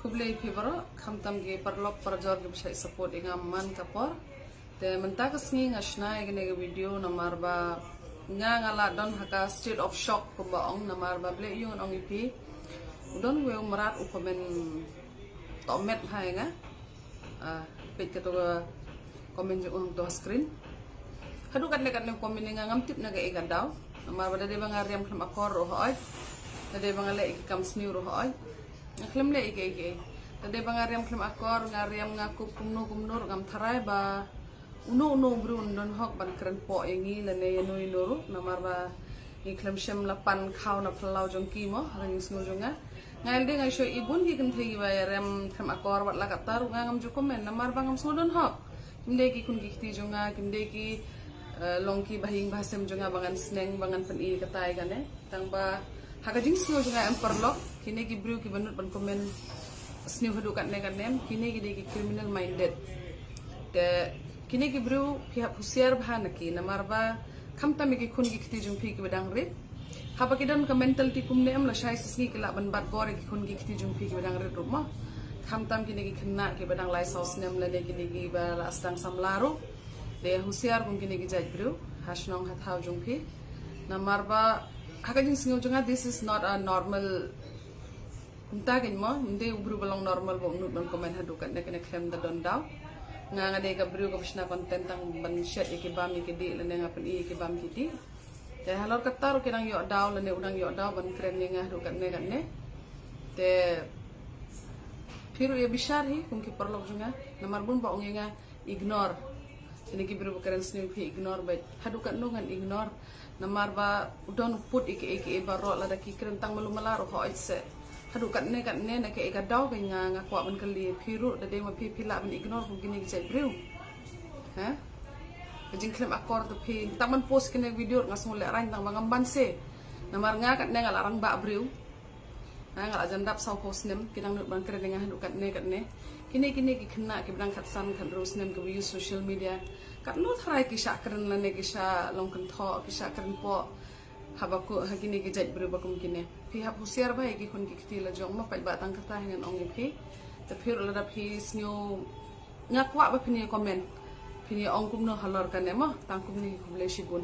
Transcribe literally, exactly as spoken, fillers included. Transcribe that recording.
Khublei phi baroh, khamtam ki paralok parajor ki ba shait support ïa nga man ka por. Te mynta ka sngi nga shna ïa kane ka video namar ba nga nga la don ha ka state of shock kumba ong, namar ba balei ïa ngan ong ïa phi. U don uwei u mrad u comment tohmet ha ïa nga. Ah, peit kato ka comment jong u hangto ha screen. Haduh katne katne comment ïa nga ngam tip na kaei ka daw. Namar ba da dei ba nga riam khlem akor ruh hooid. Da dei ba nga leh ïa ki kam sniew ruh hooid. Nga khlem leh ïa kiei kiei. Da dei ba nga riam khlem akor, nga riam nga kup kumno kumno ruh ngam tharai ba uno uno u briew un don hok ban kren poh ïa ngi lane ïa no ïa no ruh. Namar ba ngi khlem shem la pan khaw na phyllaw jong ki mo, ha ka jingsngew jong nga. Nga ïa lade nga shu i bun ki kynthei kiba ïa riam khlem akor, wat la katta ruh nga ngam ju comment namar ba ngam sngew don hok. Kim dei ki khun ki kti jong nga, kim dei ki, eh, long ki bahaïing bahasem jong nga ba ngan sneng, ba ngan pyni katai kane. Tang ba ha ka jingsngew jong nga em paralok, kine ki briew kiba nud ban comment sniew haduh katne katne, kine ki dei ki criminal minded. Te kine ki briew phi hap husiar bha na ki namar ba khamtam ïa ki khun ki kti jong phi kiba dang rit. Haba ki don ka mentality kumne em lashai shisngi ki lah ban bat bor ïa ki khun ki kti jong phi kiba dang rit ruh mo. Khamtam kine ki khynnah kiba dang lai saw snem lane kine kiba la sdang samla ruh. Te husiar kum kine ki jait briew ha shnong ha thaw jong phi. Namar ba ha ka jingsngew jong nga this is not a normal. Kumta kein mo, ym dei u briew ba long normal ba u nud ban comment haduh katne katne khlem da don daw. Nga nga dei ka briew kaba shna content tang ban shet ïa ki bam ïa ki dih lane nga pyni ïa ki bam ki dih. Te halor katta ruh ki dang ïoh daw lane u dang ïoh daw ban kren ïa nga haduh katne katne. Te phi ruh ïa bishar hi kum ki paralok jong nga namar bun ba ong ïa nga ignore. Kine ki briew ba kren sniew phi ignore beit. Haduh katno ngan ignore. Namar ba u don u put ïa kiei kiei baroh lada ki kren tang malu mala ruh hooid se. Haduh katne katne na kaei ka daw ka nga nga kwah ban kylli phi ruh da dei ma phi phi lah ban ignore kum kine ki jait briew. Ha? Ka jingkhlem akor to phi tang ban post kine video nga sngew lehraiñ tang ba ngam ban se. Namar nga katne nga la rangbah briew. Ha, nga la jan dap saw phew snem, ki dang nud ban kren ïa nga haduh katne katne. Kine kine ki khynnah kiba dang khatsan khathynriew snem kiba use social media. Katno tharai ki shah kren lane ki shah long kynthoh, ki shah kren poh. Haba ku ha kine ki jait briew ba kum kine. Phi hap husiar bha ïa ki khun ki kti la jong mo, paidbah, tang kata hi ngan ong ïa phi. Te phi ruh lada phi sngew nga kwah ba phin ïa comment. Phin ïa ong kumno halor kane mo, tang kumne, khublei shibun.